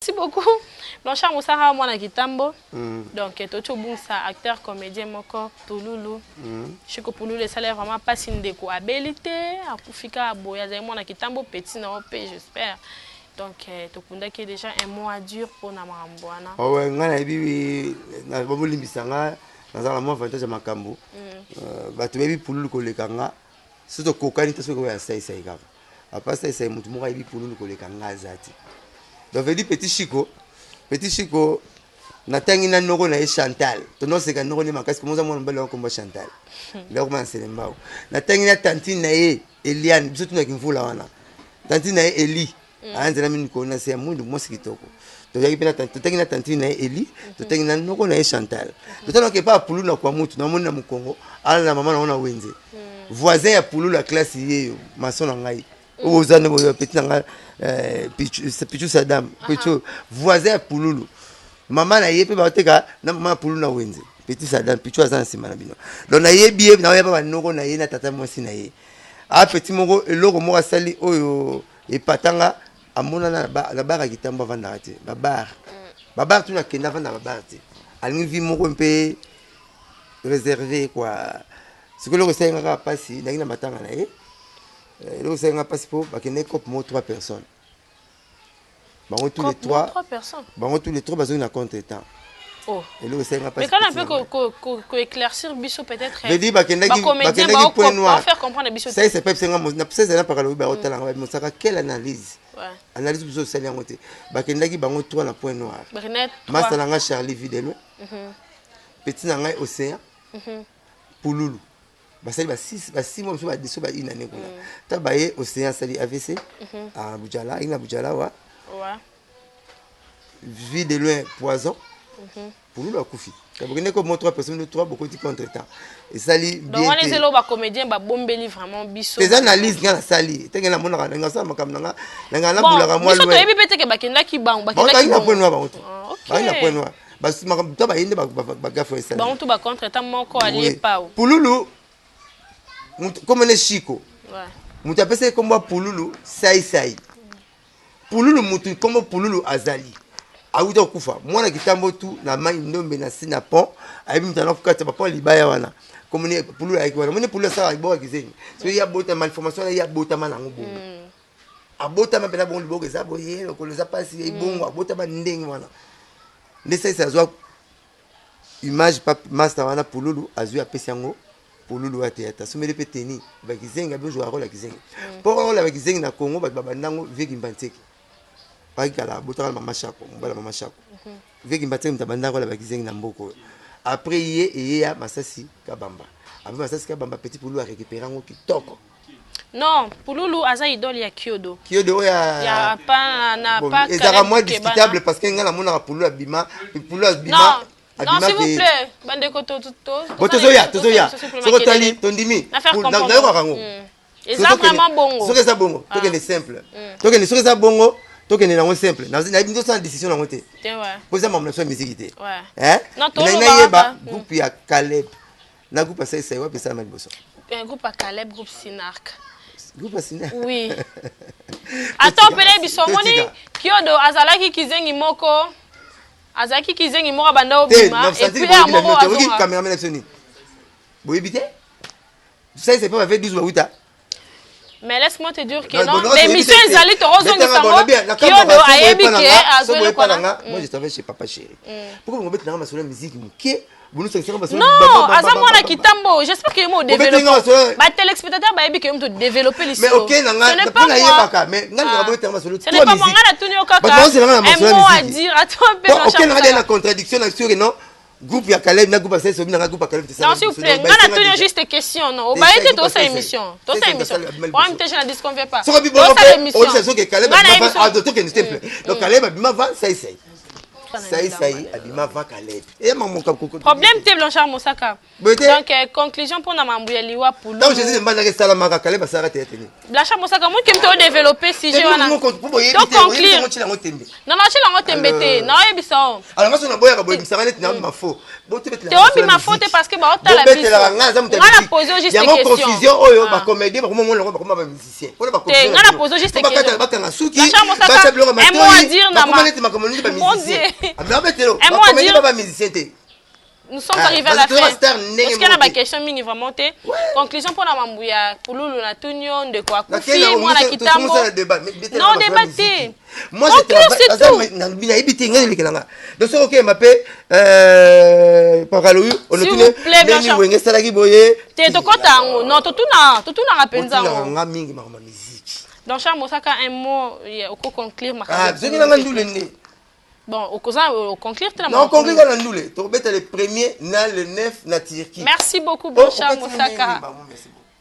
Merci beaucoup. Blanchard Mosaka mwana kitambo. Donc toti obungisa acteur comédien moko Pululu. Chiko Pululu esala vraiment pasi, ndeko abeli te, akufi kaka boye, azali mwana kitambo, petit na yo mpe j'espère. Donc tokundaki déjà un mois dur mpona makambo wana. Owe ngai nayebi, babolimbisa nga, nazala mwa avantage ya makambo. Bato bayebi Pululu koleka nga. So tokokani te, soki oyo asaisai kaka apa saisai, motu moko ayebi Pululu koleka nga aza te. Donc veut dire petit Chiko, petit Chiko natangi na noko na ye Chantal, tonoseka noko nde makasi komoza mwana mobali wana komba Chantal ndakoma na Selembao. Natangi na tantine na ye Eliane, biso tunaki mvula wana, tantine na ye Eli aya nzela mini kona se ya mwindu, mwasi kitoko. Tozalaki mpe totangi na tantine na ye Eli, totangi na noko na ye Chantal. Totanaki epa ya Pululu na kwa mutu namoni na mokongo ala na mama nango na wenze, voisin ya Pululu ya classe yeyo, maçon na ngai oyo oza nde boyo, petit na ngai Pichu Sadam Pichu, voisin ya Pululu, mama na ye mpe bateka na mama ya Pululu na wenze. Petit Sadam Pichu aza na nsima na bino. Donc nayebi ye, naoyeba banoko na ye na tata mwasi na ye. A petit moko, eloko moko asali oyo epatanga, amonana na bar ya kitambo, avandaka te babar, babar tuna akende avanda babar te, alingi vie moko mpe réservé quoi. Sikoyo eloko esalinga kaka mpasi, nangi na matanga na ye, eloko esalinga mpasi mpo bakende cope moko trois personnes, bango tous les trois, bango tous les trois bazongi na contre temps. Oh. Eloko esalinga mpasi. Mais kana mpe koéclaircir biso peut-être. Veut dire bakendaki Point Noir. Faire comprendre biso. Ça c'est pas bisenga na pesa na pakala oyo baotala nga mosaka. Quelle analyse? Analyse biso osali yango te. Bakendaki bango trois na Point Noir: master na nga Charlie Videlo, petit na ngai Océan, Pululu. Basali ba 6 mois, biso badiso ba une année kuna. Ta baye, Océan asali AVC à Bujala, ayaki na Bujala wa Vie de Loin, poison. Pululu akufi. Bokende ko mo trois personnes, trois bokoti contre temps, esali. Bien wana ezeli oyo bacomédien babombeli vraiment biso. Eza analyse nga nasali tenge namonaka nanga asala makambo nanga nanga nabulaka mwa. Biso toyebi mpe teke bakendaki bango. Bakendaki na Point Noir bango tu, bakendaki na Point Noir makambo to baye nde bagafe esali. Bango tu bacontre temps moko alie pau. Pululu komone Chiko, moto apesaki kombo ya Pululu Saisai. Pululu, mutu nkombo Pululu azali awuta kokufa, mwana kitambo tu na mai ndombe na si na pont, ayebi moto ana kati bapont libaya wana komoni Pululu ayaki wana. Moni Pululu asalaka liboko ya kizengi, soki ye abota malformation wana, ye abotama nango bongo, abotama mpena bongo, liboko eza boye, lokolo eza mpasi, ye bongo abotama ndenge wana. Nde salisa azwa image pa master wana Pululu azwi, apesi yango Pululu wa théâtre, asomeli mpe teni bakizengi, abozwaka role ya kizengi mpo role ya bakizengi na Congo bato babandango. Vieux Kimbantseke bakikala abotaka na mama Shako, mobala mama Shako. Vieux Kimbantseke moto abandaka role ya bakizengi na mboka oyo. Après ye eyeya Masasi Kabamba. Après Masasi Kabamba, petit Pululu arécupéré yango kitoko. Non, Pululu aza idole ya Kiodo. Kiodo oyo ya pa na pa. Ezalaka moins discutable parce que ngai namonaka Pululu abima, Pululu abima. Non, s'il vous plaît, bandeko, to to. Bo tozoya, tozoya, soki otali tondimi, nayokaka yango. Eza vraiment bongo. Soki eza bongo, tokende simple, tokende. Soki eza bongo, tokende nango simple. Nayebi tosala décision nango te po eza mambo na biso ya misiki te. Nayeba groupe ya Caleb na groupe ya Saisai, wapi esalama liboso? Groupe ya Caleb, groupe Sinark. Groupe ya Sinark. Oui, ata opele biso omoni Kiodo azalaki kizengi moko, azalaki kizengi moko abanda obima et puis ya moko azonga. Cameraman na biso nini, boyebi te? Saisai mpe bave 12 bauta. Mais laisse-moi te dire que non, l'émission ezali tokozongisa ngo. Kiodo ayebi ke azweli kwana. Moi, je travaille chez Papa Chéri. Pourquoi ngobeti nanga masolo ya musique moke? Non, aza mwana kitambo. J'espère que yo mo développe, batéléspectateur bayebi ke yo moto développe. Mais ok na nga mpo nayebaka, mais nga nanga boyetanga masolo. Ce n'est pas moi, nga natuni yo kaka un mot à dire à toi mpe. Ok, nanga na contradiction na sûr. Non, groupe ya Caleb na groupe ya Saisi, obi nanga groupe ya Caleb. Non, s'il vous plaît, nga natuni yo juste question. Non, obaye te, tosala émission, tosala émission problème te, je ne disconviens pas. Soki bongo mpe oyebisa soki Caleb, tokende simple. Donc Caleb abima va Saisai. Saisai abima avant Caleb. Eya mamoka koko. Problème te Blanchard Mosaka. Donc conclusion pona mambo ya liwa pulu. Tant Jésus mbanda ke sala maka Caleb asala te tene. Blanchard Mosaka moi qui to développer sujet wana. Donc conclure. Non non tshila ngo tembe te. Na oyebisa o. Alors ngaso na boya ka boyebisa nga neti na ma faux. Te obima faux te parce que ba otala biso. Nga na nga na poser juste question. Yango confusion oyo ba comédien ba koma mona ba koma ba musicien. Pona ba Te nga na poser juste question. Bakata bakanga suki. Bacha biloko matoyi. Bakoma neti makambo nini ba musicien. Ba betelo. Ba comédien ba musicien te. Nous sommes arrivés à la fin. Parce qu'il y a une question mingi vraiment te. Conclusion pour la mambuya pululu na tunyo ndeko akufi mwana kitambo. Non débat te. Moi je travaille nayebi te ngai elekela nga. Donc soki okeyemba mpe pakaloyu onotuni ndenge wenge esalaki boye. Te tokota yango. Non totuna totunaka mpenza yango. Nga mingi makambo ya miziki. Donc Charles Mosaka un mot oko conclure makambo. Ah soki nanga ndule nde. Bon, okoza conclure te na Non, conclure na ndule. Tokobeta le premier na le 9 na Turquie. Merci beaucoup Blanchard oh, Mosaka.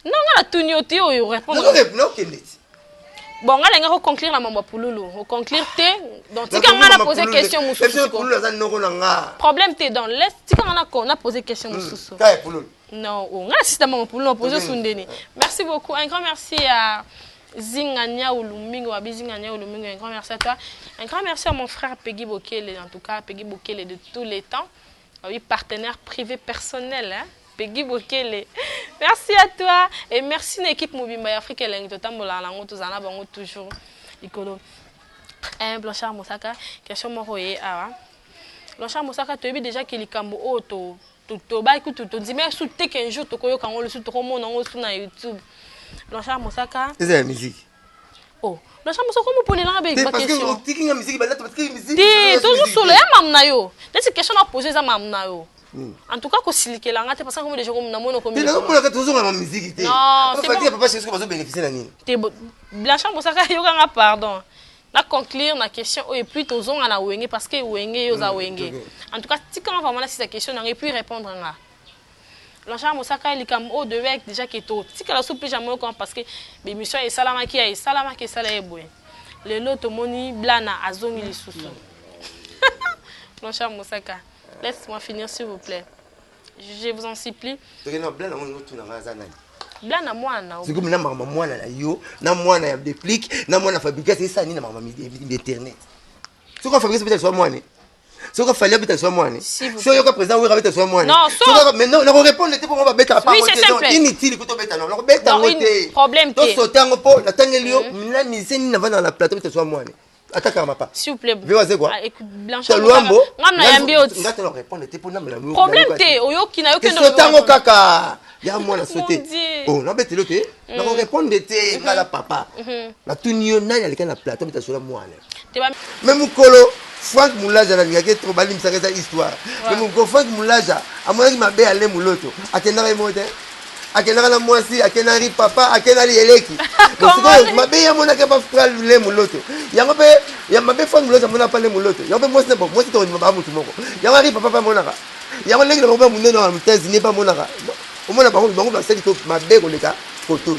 Non, nga na tuni yo te oyo répondre. Non, okende ti. Bon, nga lenga ko conclure na mambo pululu. O conclure te. Donc tika nga na poser question mususu. Pululu aza noko na nga. Problème te donc laisse tika nga na na poser question mususu. Kaya pululu. Non, oh, nga na système mambo pululu poser sundeni. Merci beaucoup. Un grand merci à Zinga Niaou Lumingo, Abi Zinga Niaou Lumingo, un grand merci à toi. Un grand merci à mon frère Peggy Bokele, en tout cas, Peggy Bokele de tous les temps. Oui, partenaire privé personnel, hein? Peggy Bokele. Merci à toi et merci l'équipe Mobimba Afrique Elengi totambola nango tozala bango toujours likolo. Un Blanchard Mosaka, question moko ye awa. Blanchard Mosaka toyebi déjà que likambo oyo to tobaki kutu tondima su te qu'un jour tokoyoka yango lisusu tokomona yango lisusu na YouTube. Blanchard Mosaka. Eza ya musique. Oh, Blanchard Mosaka omoponelanga be ba question. Otiki nga musique balata batiki musique. Te, tozosolo ya mamu na yo. Neti question na poser eza mamu na yo. En tout cas, kosilikela nga te parce que comme déjà comme namoni okomi. Te nazomonaka tozonga na musique te. Non, c'est bon. Papa chéri bazo bénéficier na nini? Te Blanchard Mosaka yoka nga pardon. Na conclure na question oyo et puis tozonga na wenge parce que wenge yo za wenge. En tout cas, tika nga vraiment na sisa question na et puis répondre nga. Blanchard Mosaka likambo oyo devait déjà que to tika la soupe jamais quand parce que l'émission esalamaki ya esalamaki esala ye boye. Lelo tomoni Blana azongi lisusu. Blanchard Mosaka, laisse-moi finir s'il vous plaît. Je vous en supplie. Blana mwana. Sikoyo na makambo mwana na yo, na mwana ya Deplick, na mwana Fabrigas esala nini na makambo ya internet? Soki Fabrigas abeta swa mwana. Soki Fally abeta swa mwana. Soki yoka président Wera abeta swa mwana. Non, mais non, nako répondre te po ngo babeta pa te. Donc inutile ko tobeta non, nako beta ngo te. Problème te. To sauter ngo po natangeli yo na musicien nini navanda na plateau beta swa mwana. Attaque ma pas. S'il vous plaît. Vieux quoi? Ah, écoute, Blanchard. Luambo. Ngam na yambi oti. Ngata na répondre te pour na mela. Problème te, oyoki na yoki ndo. Sotango kaka. Ya mwana sauter. Oh, na betelo te. Na ko répondre te ngala papa. Na tuni yo nani aleka na plateau beta sola mwana. Mais mukolo Frank Mulaja na lingaki trop balimbisaka eza histoire. Mais mukolo Frank Mulaja amonaki mabe ale muloto. Akendaka ye moko te. Akendaka na mwasi, akendaka ri papa, akendaka liyeleki. Sikoyo mabe ye amonaki pa Frank le muloto. Yango pe ya mabe Frank Mulaja amonaka pa le muloto. Yango pe mwasi na bo mwasi tokondima ba mutu moko. Yango ari papa pa amonaka. Yango leki na bango pe munene wa mutezi ne pa amonaka. Omona bango bango basali to mabe koleka koto.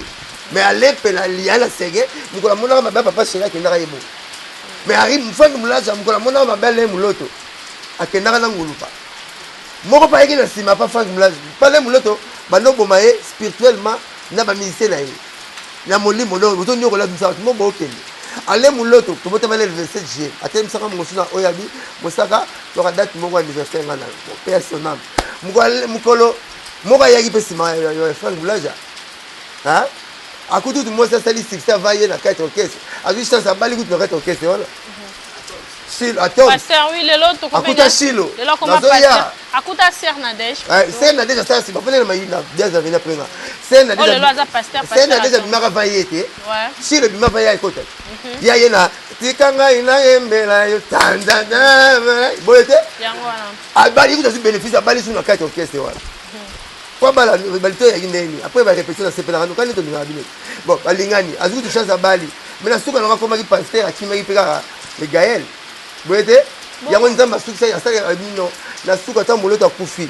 Mais alepela liya na sege mokolo amonaka mabe papa chéri akendaka ye moko. Mais ari Frank Mulaja mokolo amonaka mabe ale muloto akendaka na ngulupa. Moko pa ayaki na nsima pa Frank Mulaja pale muloto bando boma ye spirituellement na ba musicien na ye na molimo donc ozonyokola bisa bato moko bookende ale muloto tobotama le 27 juillet atelemisaka mosu na oyo abi mosaka toka date moko anniversaire nga na pe ya son âme mokolo moko ayaki mpe nsima ya Frank Mulaja akuti kutu mwasi asali succès ava ye na kati orchestre azwi chance abali kutu na kati orchestre wana Shilo attends pasteur oui lelo akuta Shilo lelo akoma pasteur akuta sœur Nadège sœur Nadège asala nsima mpo nene mayina diaz aveni après nga sœur Nadège lelo aza pasteur sœur Nadège abimaka va ye te Shilo ebima va ye akota ya ye na tika ngai nayembela yo tanzana boye te yango wana abali kutu azwi bénéfice abali su na kati orchestre wana po abala balito eyaki ndenge après ba répétition nasepelaka noka nde tolingaka bino bon balingani azwi kutu chance abali mais na suka nango akomaki pasteur akimaki mpe kaka le Gaël boye te yango nzambe asukisaki asalaka bino na suka ntango moloto akufi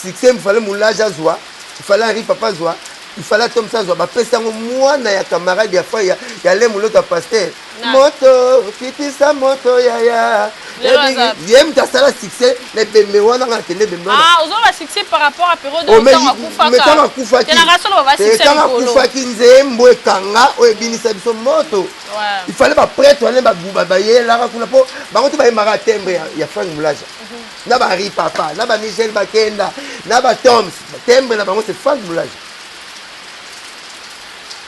succès mfale Mulaja azwa fale Henri papa azwa. Il fallait atomisa azwa, bapesi yango mwana ya camarade ya fa ya lemu loto ya pasteur. Moto kitisa moto yaya, ye moto asala succès na ebembe wana. Nga nakende ebembe wana. Ozoloba succès par rapport à période ntango akufaka? Ntango akufaki, ntango akufaki, nzembo ekanga oyo ebinisa biso moto. Il fallait baprêtre wana bayelaka kuna, mpo bango te bayembaka timbre ya Frank Mulaja na bari papa na bamichel Bakenda na batoms. Timbre na bango, c'est Frank Mulaja.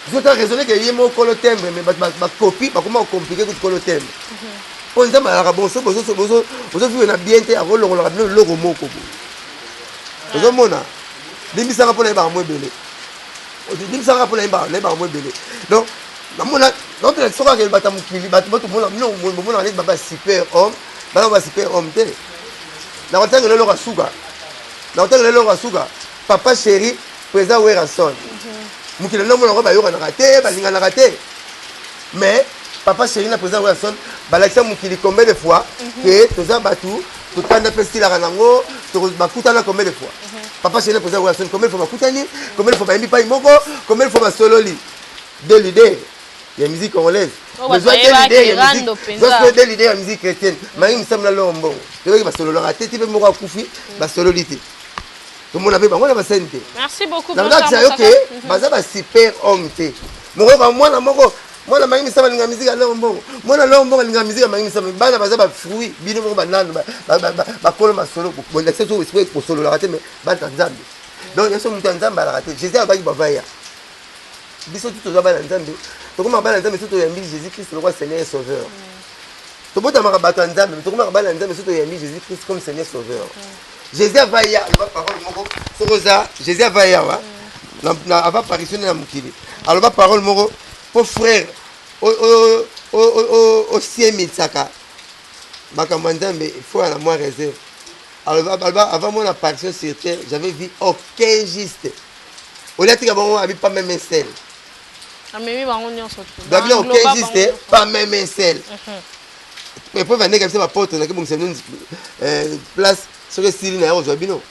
Biso raisonner ke ye moko kolo timbre, mais bato bakopi, bakoma kocompliquer kutu kolo timbre, mpo Nzambe alaka bon. So bozovivre na bien te, akolongolaka bino eloko moko boye. Ozomona, limbisaka mpo nayebaka mo ebele, limbisaka mpo nayebaka mo ebele. Donc namona, donc soki akende bato ya mokili, bato batomona bino, bomonaka neti baba super homme, bana ba super homme te. Nakotangela eloko ya suka, nakotangela eloko ya suka. Papa Chéri, président Werrason, mokili ndomona ngo bayokanaka te, balinganaka te, mais Papa Chéri na président Werrason balakisa mokili combien de fois ke toza bato totanda mpe silaka nango. Bakutana combien de fois, Papa Chéri na président Werrason? Combien de fois bakutani? Combien de fois bayembi pai moko? Combien de fois basololi? Deux leaders ya musique congolaise, mais zwa deux leaders ya musique, zwa deux leaders ya musique chrétienne, Marie Misamu na Loro Mbongo, toyoki basololaka te. Ti mpe moko akufi, basololi te, tomona mpe bango na bascène te. Merci beaucoup. Nakolakisa yo ke baza basuper homme te. Mokoyoka mwana moko, mwana Marie Misamu alinga musique ya Loro Mbongo, mwana Loro Mbongo alinga musique ya Marie Misamu. Bana baza bafruit, bino moko bananu bakolo masolo bolakisa so esprit kosololaka te, mais bana Nzambe. Donc nyonso moto ya Nzambe alaka te. Jésus alobaki bavaya biso tu toza bana Nzambe. Tokomaka bana Nzambe so toyambi Jésus Christ lokwa Seigneur et Sauveur. Tobotamaka bato ya Nzambe, tokomaka bana Nzambe so toyambi Jésus Christ comme Seigneur Sauveur. Jésus ava ya aloba parole moko. Soki oza Jésus ava yawa avant apparition na mokili, aloba parole moko mpo frère osiemisaka makambo ya Nzambe, faut ya na mwa réserve. Aloba: "Avant mon apparition sur terre, j'avais vu aucun juste." Olia tika bango abi pas même un seul. Amemi bango nyonso. Babila aucun juste, pas même un seul. Epreuve andenge biso baporte nake bongisa bino place. Soki esili na ya kozwa bino,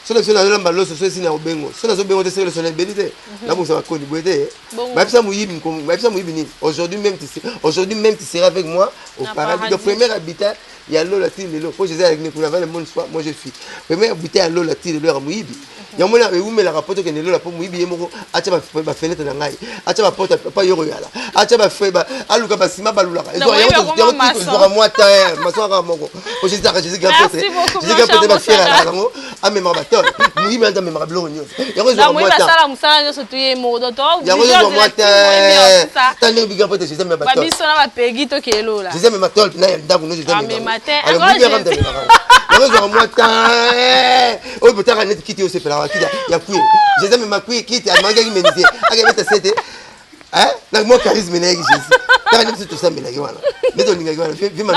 soki biso nazolamba loso, so esili na kobengo, so nazobengo te, soki loso na ebeli te, nabongisa bakoni boye te. Bayebisa moyibi, bayebisa moyibi nini? Aujourd'hui même tu, aujourd'hui même tu seras avec moi au paradis." Donc premier habitat ya lola ti lelo, po Jésus alaki kuna avant le monde soit, moi je suis premier habitat ya lola ti lelo yaka moyibi. Yango mona ewumelaka po tokende lola, mpo moyibi ye moko atya bafenêtre na ngai, atya baporte pa yo koyala, atya aluka basima balulaka, ezwaka mwa ta maçon kaka moko po Jésus aka Jésus grand prêtre. Jésus grand prêtre, bafiere alaka nango, amemaka batole. Moyibi anta amemaka biloko nyonso, yango ezwaka mwa ta, yango ezwaka mwa ta ta ndenge grand prêtre Jésus amema batole. Biso na bapegi tokelola. Jésus amema tole na ndako no, Jésus amema, moyibi aka amemaka yango, ezwaka mwa ta. Oyo botaka neti kiti oyo osepelaka, kiti ya cuir, Jésus amema cuir, kiti amangaki menuisier akebeta sete na mwa charisme na yeki. Jésus taka nde biso tosambelaki wana, nde tolingaki wana.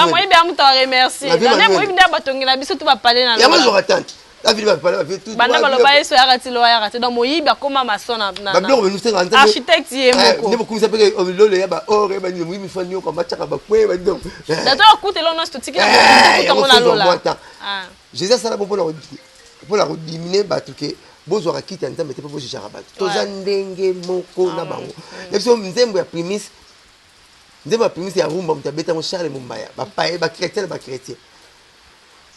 Moyebi ya moto aremercier, moyebi nde batongela biso to bapale na yango ezwaka tante avili bapale. Banda baloba Yesu ayaka ti lo ayaka te. Donc moyibi akóma maçon na babiloko benusenga. Architecte ye moko. Nde bokumisa mpe lolo ya baor ya banini, moyibi fa nioka batiaka bakwe badon. Dato akutela nyonso totiki na kutango na lola. Jésus asala bo mpona kodiminuer bato ke bozwaka kiti ya Nzambe te, mpo bojijaka bato. Toza ndenge moko na bango. Na biso nzembo ya primis, nzembo ya primis ya rumba, moto abetango Charles Mombaya, bapaye bachrétien na bachrétien,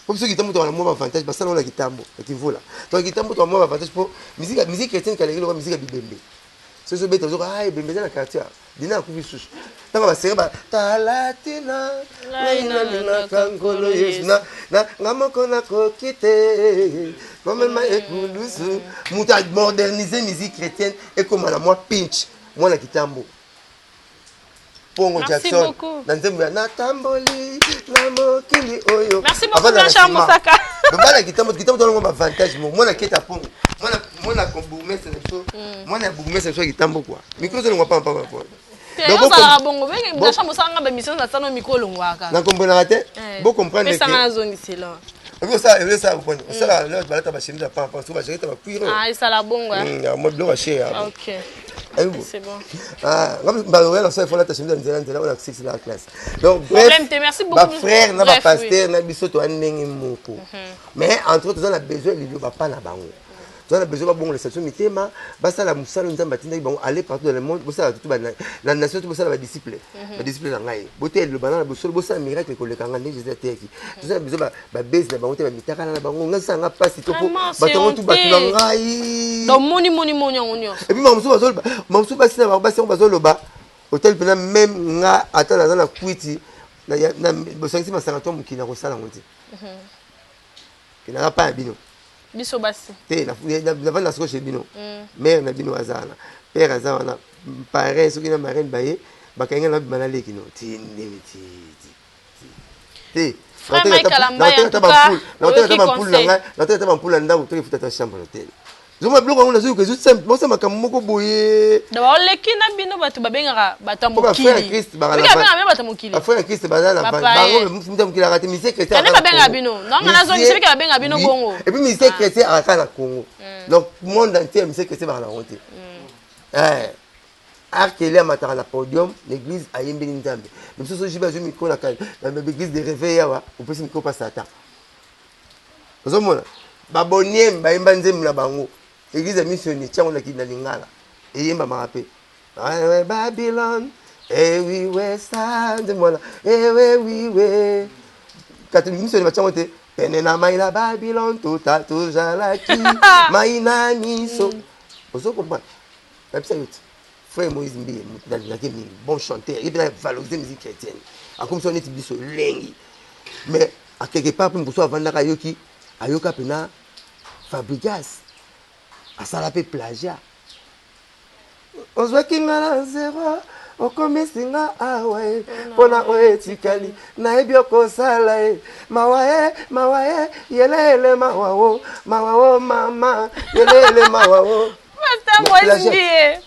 po biso kitambo tokana mwa baavantage. Basala ngo na kitambo na kimvula, toka kitambo toka mwa baavantage, mpo musique chrétienne kaleki loka musique ya bibembe. Soki obeta, ozoka ah ebembe eza na quartier, dina akufi susu. Ntango basere ba tala tina ngai nalingaka Nkolo Yesu na nga moko nakoki te komema ekulusu. Moto amodernise musique chrétienne ekóma na mwa pinch, mwana kitambo Pongo Jackson na nzembo ya "Natamboli na mokili oyo". Bana kitambo, kitambo tolongo baavantage moko. Mwana keta Pongo, mwana bourgmestre na biso, mwana ya bourgmestre na biso ya kitambo kua mikro ezolongwa pamba pamba. Ozalaka bongo Blanchard Mosaka, bamission nasano mikro olongwaka. Nakomprenaka te, bocomprendre. Pesanga nazongisela. Osala comprendre, osala balata bachemise ya pamba, soki bajakete bacuir. Esala bongo. Mo biloko ya cher. Ok, c'est bon. Baoya na so efo lata chemise ya nzela nzela oyo na 6 la classe. Donc bref, bafrère na bapasteur na biso toya ndenge moko, mais entre toza na besoin liloba pa na bango. Toza na besoin babongolisa biso mitema, basala mosala oyo Nzambe atindaki bango, aller partout dans le monde, bosala tout na nation, tout bosala ba disciples, ba disciples na ngai. Boteya liloba na bosolo, bosala miracle koleka ngai ndenge Jésus ateyaki. Toza na besoin ba base na bango te, ba mitakala na bango. Ngai sala nga pasi to po bato yango tu bato na ngai. Donc moni moni moni yango nyonso. Et puis mamusu bazoloba, mamusu basi na bango basi yango bazoloba, hôtel pena même nga ata naza na kwiti na bosangisi masanga to mokili na kosala yango te. Ke naza pa ya bino. Biso basi. Te navanda siko chez bino. Mère na bino aza wana. Père aza wana. Parrain soki na marraine baye bakangi nga na bima na leki no. Ti ndenge ti ti ti. Te. Frère Mike Kalambay en tout cas. Naoteka ta bampule na ngai, naoteka ta bampule na ndako toki futa ta chambre l'hôtel. Zoma biloko yango nazoyoka ezo simple, bosa makambo moko boye. Donc oleki na bino bato babengaka bato ya mokili. Babengaka bino bato ya mokili. Ba frère Christ baza na bango mutu ya mokili akati musicien chrétien. Kande babengaka bino. Non nga nazongisa bike babengaka bino bongo. Et puis musicien chrétien akaka na Congo. Donc monde entier musicien chrétien bakala yango te. Eh. Arkele amataka na podium l'église ayembeli Nzambe. Mais biso soki bazwi micro na l'église de réveil awa opesi micro pa Satan. Ozomona ba boniem bayemba nzembo na bango église ya mission tiango na na lingala eyembamaka mpe Babylone ewiwe sa nzembo wana ewewiwe catholique mission batiango te pene na mai na Babylone tota tozalaki mai na miso ozo comprendre nabisa yo ti frère Moïse Mbiye moto nalingaki mingi bon chanteur ye mpe na valoriser musique chrétienne akomisa neti biso elengi mais a quelque part mpe mosusu avandaka ayoki ayoka mpena Fabregas asala mpe plagiat ozwaki nga na zero okomisi nga awa ye mpona oyo etikali nayebi okosala ye mawa ye mawa ye yeleyele mawa o mawa o mama yeleyele mawa o Pasteur Moïse Mbiye.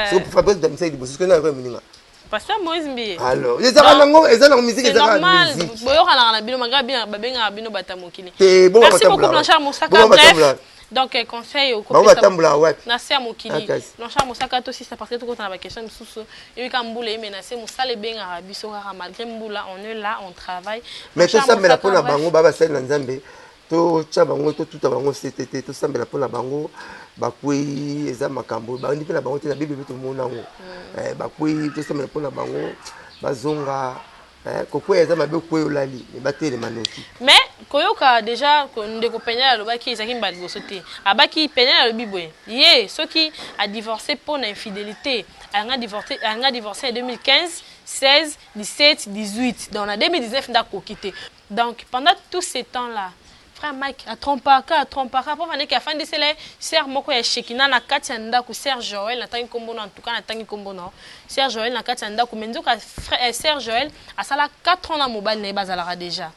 Soki Fabrice Damisa liboso soki na moninga Pasteur Moïse Mbiye. Alors, ezaka nango eza nango musique ezaka musique. Boyokanaka na bino malgré bien babengaka bino bata mokili. Te bon Merci beaucoup Blanchard Mosaka. Bref. Donc conseil au Bango batambola wapi? Na se ya mokili. Blanchard Mosaka to sisa parce que tokota na ba question misusu. Yoka mbula e menacer mosala ebengaka biso kaka malgré mbula on est là on travaille. Mais tosambela mpona bango ba basali na Nzambe totya bango totuta bango sete te tosambela mpona bango bakwei eza makambo bandi mpe na bango te na bible mpe tomona yango bakwei tosambela mpona bango bazonga kokweya eza mabe okwei olali me batelema noki mais koyoka déjà ndeko Peniel alobaki ezalaki mbala liboso te abaki Peniel alobi boye ye soki adivorce mpo na infidélité alinga divorce en 2015 16 17 18 donc na 2019 nde akoki te. Donc pendant tout ce temps là frère Mike atrompaka atrompaka po vandeke afandisela ye sœur moko ya Shekina na kati ya ndako sœur Joël natangi kombo na en tout cas natangi kombo na sœur Joël na kati ya ndako mais nzoka frère sœur Joël asala 4 ans na mobali na ye bazalaka déjà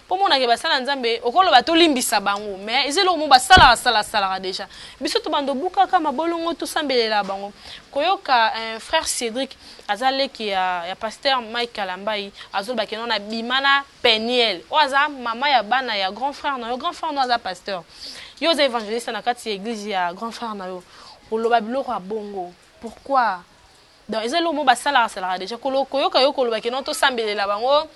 po monake basala Nzambe okoloba tolimbisa bango mais eza eloko moko basalaka sala salaka déjà biso tobanda obukaka mabolongo tosambelela bango koyoka frère Cédric aza leki ya, ya pasteur Mike Kalambayi azoloba ke non abima na Peniel oyo aza mama ya bana ya grand frère na yo grand frère no aza pasteur yo oza évangéliste na kati ya église ya grand frère na yo oloba biloko ya bongo pourquoi donc eza eloko moko basalaka salaka déjà koyoka yo koloba ke non tosambelela bango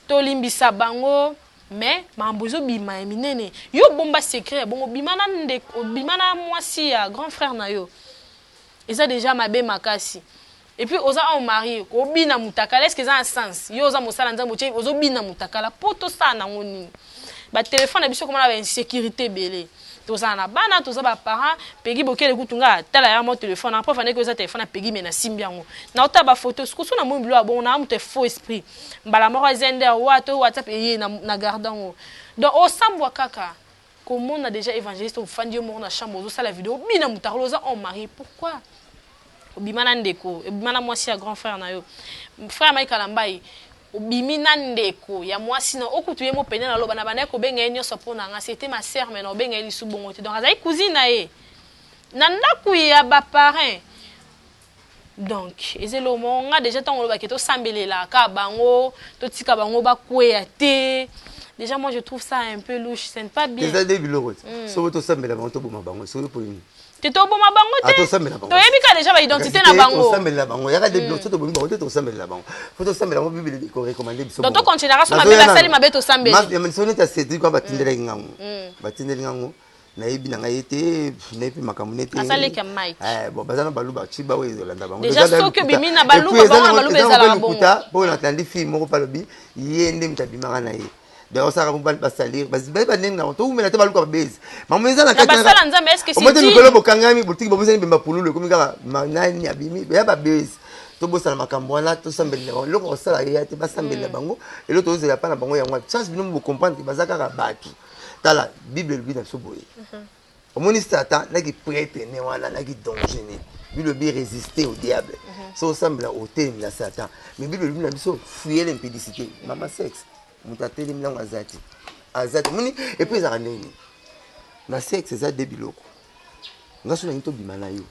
tolimbisa bango mais makambo ezobima ya minene yo bomba secret ya bongo obima na ndeko obima na mwasi ya grand frère na yo eza déjà mabe makasi et puis oza homme marié kobina mutakala est ce que eza na sens yo oza mosala nzambe otie ozobina mutakala po tosala nango nini batelefone na biso komona ba insécurité ebele tozala na bana toza baparent Pegi Bokele kutu nga tala ya mo telefone po fandeki eza telefone ya Pegi me nasimbi yango na otala bafoto sikoso na moi bilo ya bongo na moto faux esprit mbala moko ezender wa to WhatsApp eye na, na garde yango donc osambwa kaka komona déjà évangéliste ofandi yo moko na chambre ozosala video obina mutakala oza homme marié pourquoi obima na ndeko obima na mwasi ya grand frère na yo frère Mike Kalambayi obimi na ndeko ya mwasi na okutu ye mo pene na loba na bandaki kobenga ye nyonso mpo na nga c'était ma sœur mais na obenga ye lisu bongo te donc azali cousine na ye na ndako ya baparrain donc eza eloko moko nga déjà ntango olobaki tosambelelaka bango totika bango bakweya te déjà moi je trouve ça un peu louche ce n'est pas bien eza nde biloko te soki tosambela bango toboma bango soki po nini te toboma bango Ah, te tosambela bango. toyebi ka déjà baidentité na bango tosambelela bango yaka de biloko so tobomi bango te tosambelela bango fo tosambela bango bible ekorecommande biso Donc, tocontinuera so mabe basali mabe tosambeli. So neti ya Cédric wana batindelaki ngango batindeli ngango. Nayebi na ngai ye te, nayebi makambo ne te. Aza leki ya Mike. Eh, bon, baza na baluba ciba oyo ezolanda bango. Déjà soki obimi na baluba, bango na baluba ezalaka bongo. Mpo natandi fille moko mpe alobi ye nde moto abimaka na ye. Donc osalaka mpo basalir bayi bandenge na towumela te, baluka babezi makambo eza na kati. Nzambe, est-ce que c'est dit mikolo bokangami botiki bobosani bemba pululu ekomi kaka nani abimi ya babezi. Tobosana makambo wana, tosambelela bango. Eloko kosala eya te, basambelela bango. Eloko tozozela mpa na bango yango chance. Bino bocomprendre ke baza kaka bato. Tala, Bible elobi na biso boye. Omoni Satan naki prêtre ne wana naki danger ne. Bible elobi: résister au diable. So osambela, otelemela Satan. Mais Bible elobi na biso: fuyez l'impudicité. Mama, sexe, moto atelemi nango aza te, aza te. Omoni, et puis ezalaka ndenge nini na sexe? Eza de biloko. Nga so nangi tobima na yo,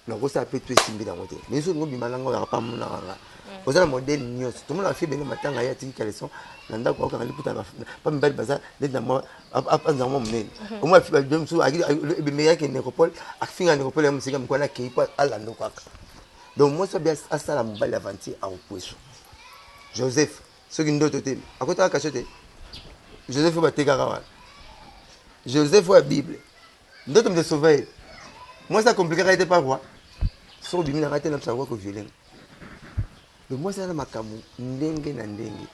nakosala mpe to esimbi nango te. Mais soki obima nango, oyaka pa monaka nga oza na modèle nyonso. Tomona bafi ebele, matanga ye atiki caleçon na ndako, akokanga liputa pa mibali baza neti na mwa anzanga mwa monene. Omoi mosusu ebemeyaki nécropole, afinga nécropole ya mosika mokwana, akei mpo alanda kaka. Donc mwasi abi asala mobali aventure, akokweso. Joseph, soki ndoto te, akotaka kasho te. Joseph oyo batekaka wana, Joseph oyo ya Bible, ndoto moto esauva ye. Mwasi akomplikaka ye te par roi. Soki obimi nanga te, nabisaka kwa koviole nga. Donc mwasi aza na makambo ndenge na ndenge.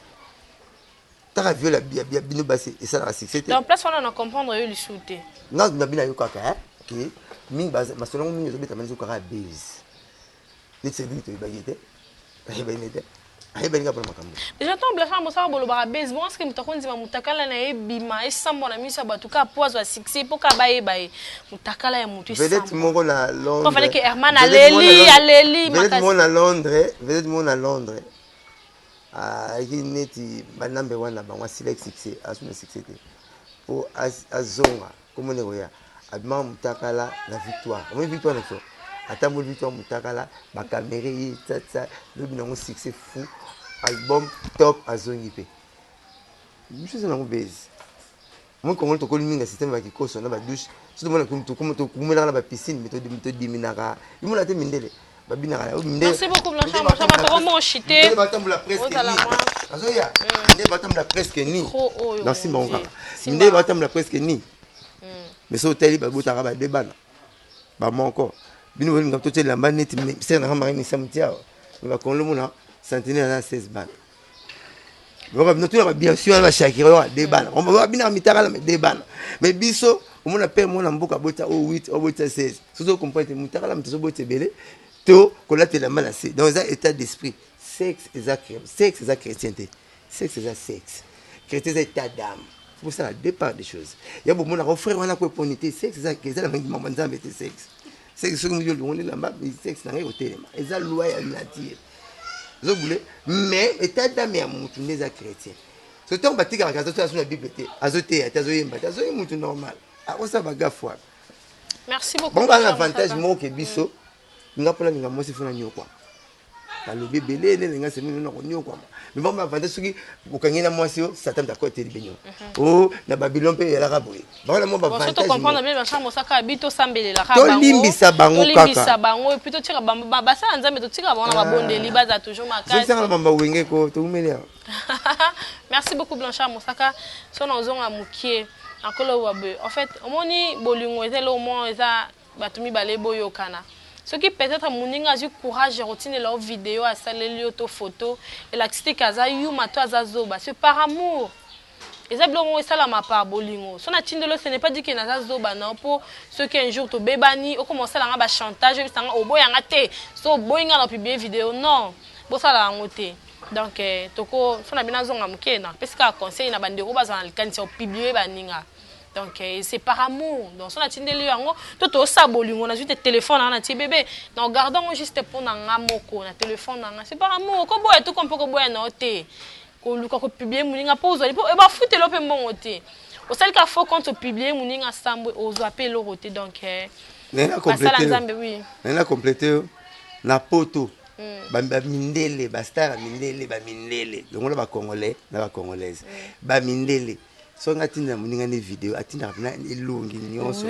Taka viole ya bino basi esalaka succès te. Donc place wana na comprendre yo lisusu te. Nga na bino ayokaka ke mingi masolo yango mingi ezobetama neti kaka base, neti Cédric toyebaki te, ayebani te, ayebani kaka mpona makambo. Déjà ntango Blanchard Mosaka bolobaka base bon, est-ce moto akondima motakala na ye bima esambwa na miso ya bato kaka po azwa succès, mpo kaka bayeba ye, motakala ya motu? Vedette moko na Londres. Fallait que Herman aleli, aleli. Vedette moko na Londres, vedette moko na Londres ayaki neti banambe wana bango, asilaki succès, asuna succès te mpo azonga komona koya abimaka motakala na Victoire. Omoni Victoire na biso, atamboli Victoire motakala, bakamere ye tsatsa, lobi nango succès fou, album top, azongi mpe biso eza nango base. Moi Congolais tokoli mingi na système ya kikoso na badouche. So tomona tokumelaka na bapiscine, mais todiminaka imona te. Mindele babinaka. Merci beaucoup, Blanchard Mosaka. Tokomoshite. Batambola presque ni azoya nde batambola presque ni na nsima ngo kaka nde batambola presque ni. Mais so otali, babotaka bade bana bamoko. Bino bolinga totia elamba neti sere nanga mari misamu ti awa. Mais bakongolo mona sentinelle aza 16 bana. Bino tuna babiensi wana, bashakira oyo de bana babinaka mitakala, mais de bana. Mais biso omona pere mona mboka abota o 8, obota 16. Soki ocomprendre te, motakala moto azobota ebele to kolata elamba na se. Donc eza état d'esprit. Sexe eza, sexe eza chrétien te. Sexe eza sexe, chrétien eza état d'âme. Bosala deux part des choses ya bomonaka frère wana ko eponi te. Sexe eza na mambo Nzambe te. Sexe, sexe, soki moto olongoli elamba, sexe na ngai kotelema, eza loi ya nature, ezobule. Mais état d'âme ya motu nde eza chrétien. So ntango batikaka, azotoya so na Bible te, azoteya te, azoyemba te, azoyi motu normal, akosala bagafe wana. Merci beaucoup. Bango baa na avantage moko ke biso. Nga mpona linga mwasi fona nyokwama, nalobi ebele nde linga semi na konyokwama. Mais bango avantage, soki okangi na mwasi oyo, Satan d'accord eteli bino o na Babylone mpe eyalaka boye. Bango na mwa baavantage. Comprendre bien, Blanchard Mosaka, bi tosambelelaka. Tolimbisa bango. Tolimbisa kaka bango et puis totika bango basala Nzambe, totika bango na babondeli, baza toujours makasi. Zolisanga na mamba wenge ko toumeli awa. Merci beaucoup, Blanchard Mosaka. So na ozonga mokie nakoloba boye: en fait, omoni, bolingo eza eloko moko, eza bato mibale boyokana. Soki peut-être moninga azwi courage ya kotindela yo video asaleli yo to photo, elakisi te ke aza yuma to aza zoba. C'est par amour. Eza biloko moko esalama par bolingo. So natindeli yo, ce n'est pas dit ke naza zoba na yo, mpo soki un jour tobebani, okoma osala nga bachantage, oyebisa nga oboyanga te, so oboyi nga na opublie video. Non, bosala yango te. Donc toko so na bino azonga moke, napesi kaka conseil na bandeko bazala na likanisi ya kopublie baninga. Donc c'est par amour. Donc so natindeli yo yango to tosala bolingo, nazwi te telefone nanga, natie bebe na ogarde yango juste mpo na nga moko na telefone na nga. C'est par amour. Okoboya to ko mpo koboya na yo te koluka kopublie moninga mpo ozwali mpo bafutela mpe mbongo te. Osali ka faux compte, opublie moninga sambwe, ozwa mpe eloko te. Donc basala Nzambe, oui. Naye complete yo na poto, bamindele, bastar ya mindele, bamindele longola bacongolais na bacongolaise, bamindele soki nga atindela moninga ne video, atindaka mpena elongi nyonso.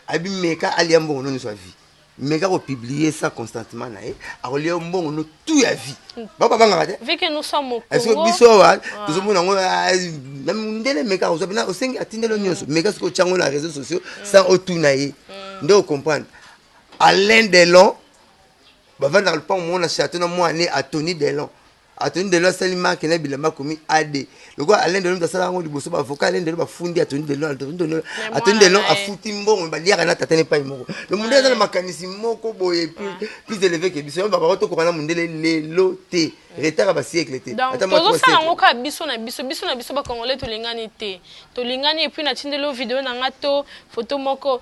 Abimeka alia mbongo no nyonso ya vie. Meka kopublier ça constantement na ye, akolia yo mbongo no tout ya vie. Bao babangaka te. Vu que nous sommes au Est-ce que Congo. Biso awa tozomona yango, ah, na mondele, meka kozwa mpena osengi, atindeli nyonso. Meka soki otya yango na réseaux sociaux sans otuna ye, nde ocomprendre. Alain Delon bavandaka lupango moko na château na mwana Atoni Delon. Atoni Delon asali marque na bilamba, akomi AD. Lokola Alain Delon moto asala yango liboso, baavocat Alain Delon bafundi Atoni Delon. Atoni Delon, Atoni Delon afuti mbongo. Baliaka na tata na epai moko. Le mondele aza na makanisi moko boye plus élevé ke biso. Yango babako tokoka na mondele lelo te, retard ya basiècle te. Donc Ata mwa trois tozosala yango siècle. Kaka biso na biso, biso na biso bacongolais tolingani te, tolingani. Et puis natindeli yo video na nga to photo moko,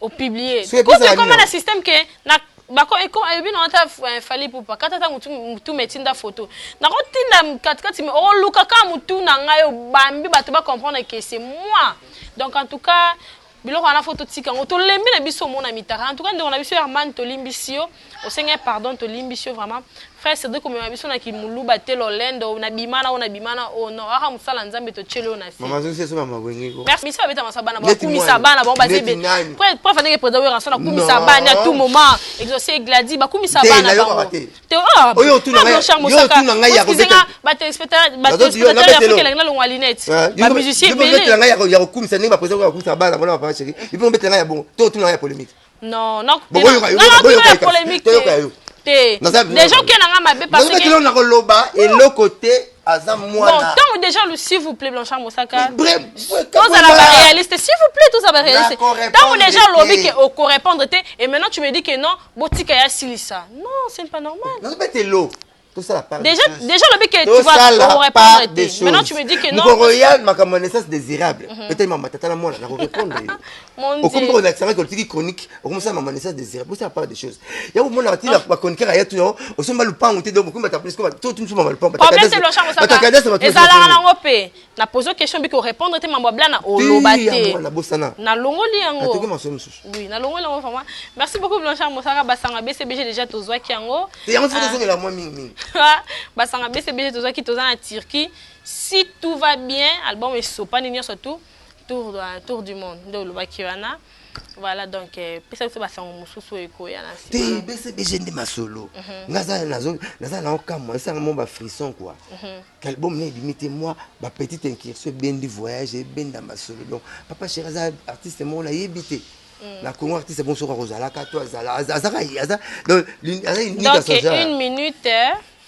opublie. Soki epesaka kutu ekoma nini? Na système ke na bako ayebi na ata Fally Ipupa kata ata mutu mutu metinda photo, nakotinda katikati, me oluka kaka mutu na ngai obambi, bato bacomprendre que c'est moi. Donc en tout cas, biloko wana fo totika yango, tolembi na biso. Omona mitaka. En tout cas, ndeko na biso Herman, tolimbisi yo, osenge pardon, tolimbisi yo vraiment. Frère Cédric, omema biso na kimuluba te, lolendo na bimana oyo na bimana oyo non, aka mosala Nzambe, totieli oyo na se. Mama zosi eso mama wenge ko. Merci. Misi babeta masa bana, Neti bakumisa mwana. bana bango. Neti Bazebe nani? preuve ndenge président Werrason akumisa Non. bana à tout moment, Exaucé, Gladi bakumisa Te, bana nayokaka bango te. Te, ah, Oyo otuna ah, ngai- Blanchard yo Mosaka, otuna ngai ya oskizenga kobeta- batéléspectateur Nazo- yo, ya nabetelo. Afrique elangi nalongwa lunette, bamusicien obetela ebele. ngai ya kokumisa ndenge baprésident bakumisa bana bona bapapa chéri. Ipo obetela ngai ya bongo to otuna ngai ya polémique. Non, non. Bon, boyoka yo, non, non, boyoka tuna ya yo kasi. polémique Toyoka yo. te. Déjà okei na nga mabe parce que Nazobetela na koloba eloko te, aza bon mwana. Ntango déjà s'il vous plaît, Blanchard Mosaka, Bref, tozala baréaliste, s'il vous plaît, tozala baréaliste. Nakorépondre Ntango déjà olobi te. ke okorépondre te et maintenant tu me dis que non, botika ya silisa, non, ce n'est pas normal. Nazobetelo tosala part des Déjà choses. déjà olobi que tu vas Tosala part okorépondre des te, maintenant choses. tu me dis que non. Mokolo ya makambo ya naissance désirable, peut-être mama tata na mwana, nakorépondre yo. Mon Okomi Dieu. kolakisanga otiki chronique, okomosala mama naissance désirable. Osala part des choses ya komonaka ntina bachroniqueur aya tuna osomba lupango te. Donc okomi bata to tuni mama lupango. Problème te, Blanchard Mosaka, ezalaka nango mpe na pose question biki orépondre te, mambo ya blana oloba te. Nabosana. Nalongoli yango. Natoki maso mosusu. Oui, nalongoli yango vraiment. Merci beaucoup, Blanchard Mosaka. Basanga BCBG déjà tozwaki yango. Te, yango soki tozongela mwa mingimingi. Basanga BCBG tozwaki, toza na Turquie. Si tout va bien, album esopani nyonso, tout tour du monde nde olobaki wana. Voilà, donc pesa biso basango mosusu oyo ekoya na Te. nsima. BCBG nde masolo. Nga naza na okamwa, esanga mo bafrisson quoi. Album na ebimi te, mwa bapetite incursion ebendi, voyage ebenda masolo. Donc papa chéri aza artiste moko nayebi te na Congo, artiste bon soki akozalaka to azala azaka aza, donc aza unique à Donc son genre. une minute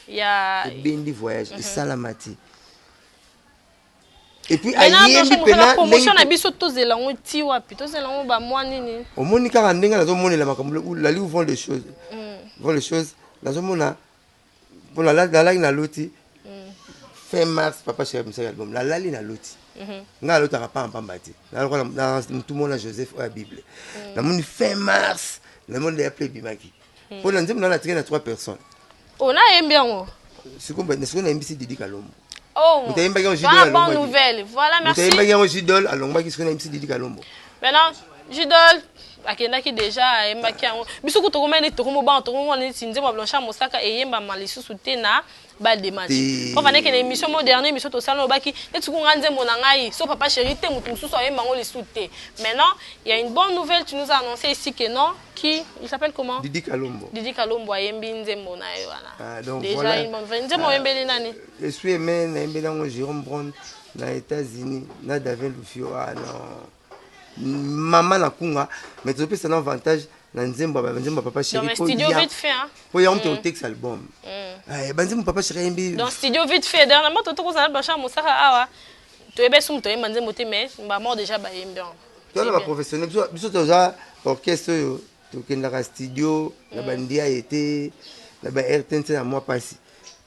ya Ebendi voyage esalama te et puis Maintenant, ayembi Blanchard Mosaka, mpena promotion na ndenge biso, tozela yango ti wapi? Tozela yango bamwa nini? Omoni kaka ndenge nazomonela makambo, lali où vont les choses, vont les choses. Nazomona mpo nalali na loti fin mars, papa chéri abimisaki album. Nalali na loti, ngai nalotaka pambapamba te, nalokola mutu mona Joseph oyo ya Bible. Namoni fin mars, namoni deya mpe ebimaki mpo na nzembo na natikali na trois personnes. Oh, nayembi yango. Sikoyo nayembisi Didi Kalombo. Oh, Moto ayembaki yango, Jidol. voilà, bonne Alongwaki. nouvelle, voilà. Moto Merci. ayembaki yango, Jidol alongwaki. Sikoyo nayembisi Didi Kalombo. Maintenant Jidol akendaki déjà, ayembaki yango. Biso ku tokomai neti tokomobanga, tokomona neti nzembo ya Blanchard Mosaka eyembama lisusu te na balle de match. Te. Po vandeke na émission mo dernier, émission tosala, olobaki neti kunga nzembo na ngai so papa chéri te, moto mosusu ayemba yango lisusu te. Maintenant il y a une bonne nouvelle, tu nous as annoncé ici que non, qui il s'appelle comment? Didi Kalombo. Didi Kalombo ayembi nzembo na ye wana. Ah, donc déjà voilà. Une bonne nouvelle. Nzembo oyembeli nani? Esui aimé, nayembeli yango Jérôme Brown na États-Unis na David Lufio. Ah non, mama na kunga, mais tozopesa na avantage na nzembo ya banzembo ya papa chéri. Donc studio vite fait, hein. Po yango moto otekisa album. Eh, banzembo papa chéri ayembi. Donc studio vite fait, dernièrement totokozala Blanchard Mosaka awa, toyeba esu moto oyemba nzembo te, mais bamort déjà bayembi yango. Toza na baprofessionnel. Biso toza orchestre oyo tokendaka studio na bandia ye te, na ba RTNC na mwa mpasi.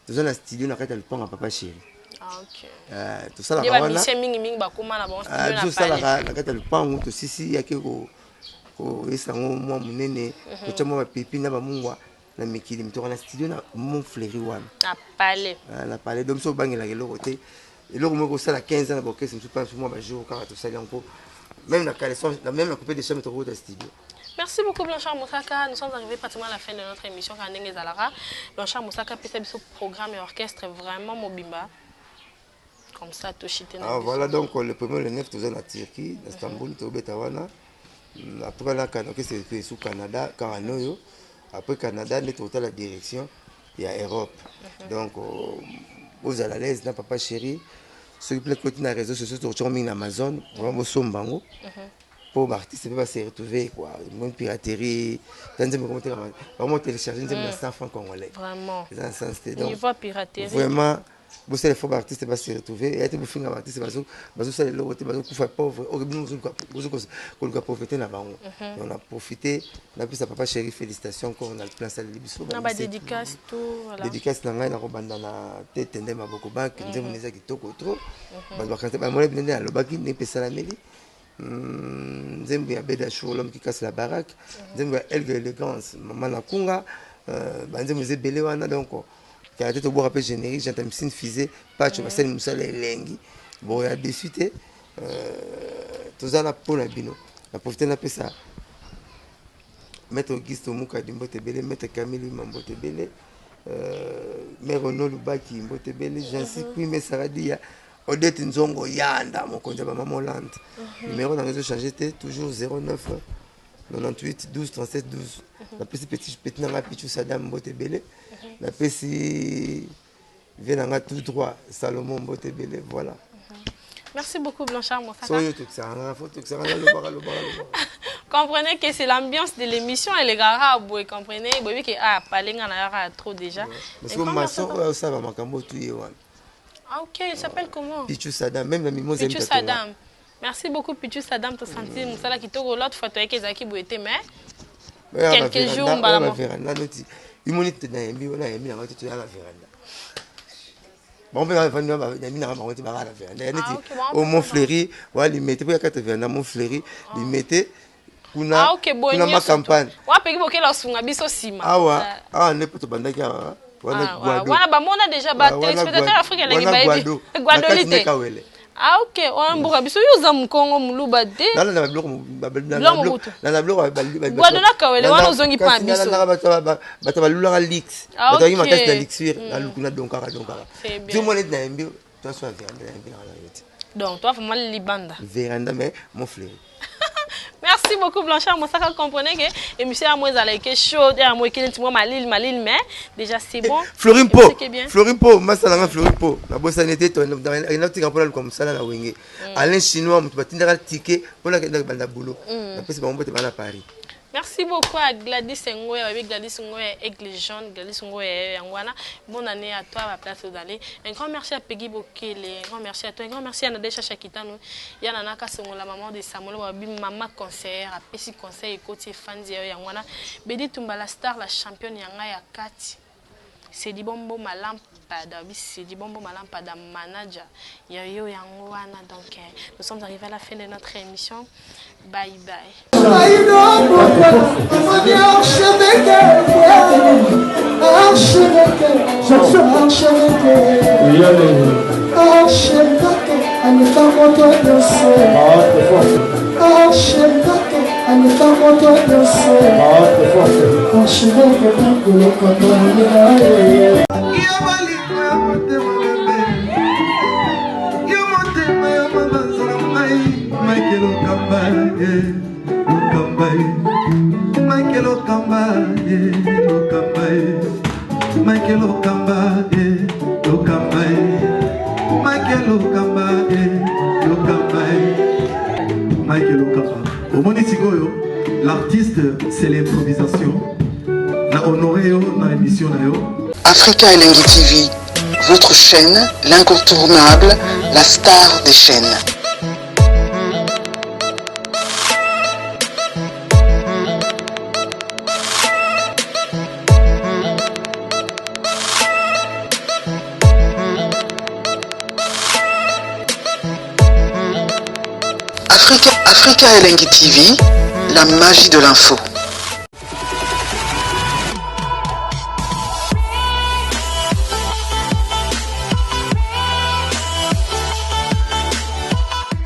Toza na studio na kati ya lupango ya papa chéri. Ah, ok. Eh, tosalaka nde wana. Bamusicien mingimingi bakóma na bango Ah, studio biso na pale. tosalaka na kati ya lupango. Tosisi yaki koyesa yango mwa monene, totya mwa bapepi na bamungwa na mikili mitoka na studio na Mont Fleury wana. Na pale. Ah, na palais. Donc biso obangelaka eloko te. Eloko moko kosala 15 ans na baorchestre mosusu mpa mwa bajour kaka tosali yango mpo même na caleçon, même na coupe de chambre, tokokota studio. Merci beaucoup, Blanchard Mosaka. Nous sommes arrivés pratiquement à la fin de notre émission. Kandenge Zalara. Blanchard Mosaka, pesa biso programme et orchestre vraiment mobimba. Comme ça, toshite na Ah, biso. Voilà, donc le premier, le 9, toza na Turquie, na Istanbul, tobeta wana. Après wana okese esu Canada kaka noyo. Après Canada nde tokotala direction ya Europe. Donc bozala à l'aise na papa chéri. Soki mpe koti na réseaux sociaux, tokotiango mingi na Amazon. Vraiment bosomba yango mpo baartiste mpe base retrouver quoi. Moni piraterie ta nzembo bakoma télécharge nzembo na 100 francs congolais. Vraiment. Eza na sens te. Donc niveau piraterie. Vraiment bosala effort, baartiste base retrouver. Eya te bofinga baartiste bazosala eloko te, bazokufa pauvre. Oyo bino koluka pauvreté na bango. Donc na profite napesa papa chéri félicitation encore na plan asaleli biso. Na badédicace, tout, voilà. Dédicace na ngai, nakobanda na te tende maboko banke. Nzembo eza kitoko trop. Bato bakanisa bamona bino nde nalobaki nde mpe esalameli. Nzembo ya Beda Chour, l'homme qui casse la baraque, nzembo ya Elge Élégance, mama Nakunga, banzembo eza ebele wana. Donc kala te tobwaka mpe générique Gentamisine Fise Pacho basali mosala elengi. Bon, ya déçu te, toza na mpo na bino. Na profite napesa maître Auguste Omukadi mbote ebele, maître Camille Lima mbote ebele, mère Ono Lubaki mbote ebele, Jansi Kwime Saradia, Odette Nzongo Yanda, mokonzi ya bamama Hollande. Numéro nanga ezochange te, toujours 09 98 12 37 12. Napesi petit petit nanga Pichu Sadam mbote ebele, napesi vie nanga tout droit Salomon mbote ebele. Voilà. Merci beaucoup, Blanchard Mosaka. So oyo tokisaka nga, fo tokisaka nga, lobaka lobaka lobaka. Comprenez que c'est l'ambiance de l'émission et les gars, vous comprenez, vous que ah, parler nga na trop déjà. Parce que maçon oyo osala makambo tu ye wana. Ah ok, il s'appelle comment? Pichu Sadam, même na mimoza. Pichu Sadam. Merci beaucoup Pichu Sadam, to senti musala kitoko. L'autre fois to yeke zaki boete, mais quelques jours mbala mo. Véranda noti imoni te, nayembi wana, nayembi nango te, toya na véranda. Bango mpe bafandi, nayembi nanga bango te, baka na véranda ya neti o Mont Fleury wa Limete mpo ya kati véranda Mont Fleury Limete kuna. Ah ok, kuna ma campagne. Wapeki bokela osunga biso nsima. Awa awa nde mpo tobandaki awa wana. Gwado wana bamona déjà ba téléspectateur Afrique elengi bayebi Gwadoli te. Kawele. Ah ok, wana mboka biso. Yo oza mokongo, moluba te. Nalanda babiloko. Biloko. Nalanda biloko. Gwado na Kawele wana ozongi mpa biso. Bato balulaka lix. Bato bangi makasi na luxure naluku na donkaka donkaka. C'est bien. Ti mona neti nayembi toaso ya véranda, nayembi nanga na yo te. Donc toi vraiment libanda. Véranda, mais Mont Fleury. Merci beaucoup Blanchard Mosaka. Comprenez que émission ya moi ezalaki chaude, ya moi ekeli nti mwa malili malili, mais déjà c'est bon. Florin Po. C'est bien. Florin Po masala nga, Florin Po nabosani te. Natika mpona luka mosala na Wenge. Alain Chinois, moto batindaka ticket mpona kenda banda boulot, napesi bango mbote bana Paris. Merci beaucoup à Gladys Ngoya, baby Gladys Ngoya, Aigle Jaune, Gladys Ngoya Yangwana. Bonne année à toi, à la place d'aller. Un grand merci à Peggy Bokele, un grand merci à toi, un grand merci à Nadesha Chakitano, Yana Naka Songo, la maman de Samuel, baby maman conseillère, à Pessi conseil, côté Fanzi Yangwana. Bedi Tumba, la star, la championne Yanga ya Kati. Sedi Bombo Malampada, oui, Sedi Bombo Malampada, manager. Yo yango wana. Donc, nous sommes arrivés à la fin de notre émission. Bye bye. Archevêque, archevêque, archevêque, archevêque, aleka moto nyonso. Archevêque, aleka moto nyonso. Archevêque, kolokoto ye. Yo bolingo ya motema bebe, yo motema ya mama nzala ngai Michael Okamba ye, Okamba ye, Michael Okamba ye, Okamba ye, Michael Okamba ye, Okamba ye, Michael Okamba ye, Okamba ye, Michael Okamba. Omoni sikoyo, l'artiste, c'est l'improvisation. Na honoré yo na émission na yo. Africa Elengi TV, votre chaîne, l'incontournable, la star des chaînes. Africa, Africa Elengi TV, la magie de l'info.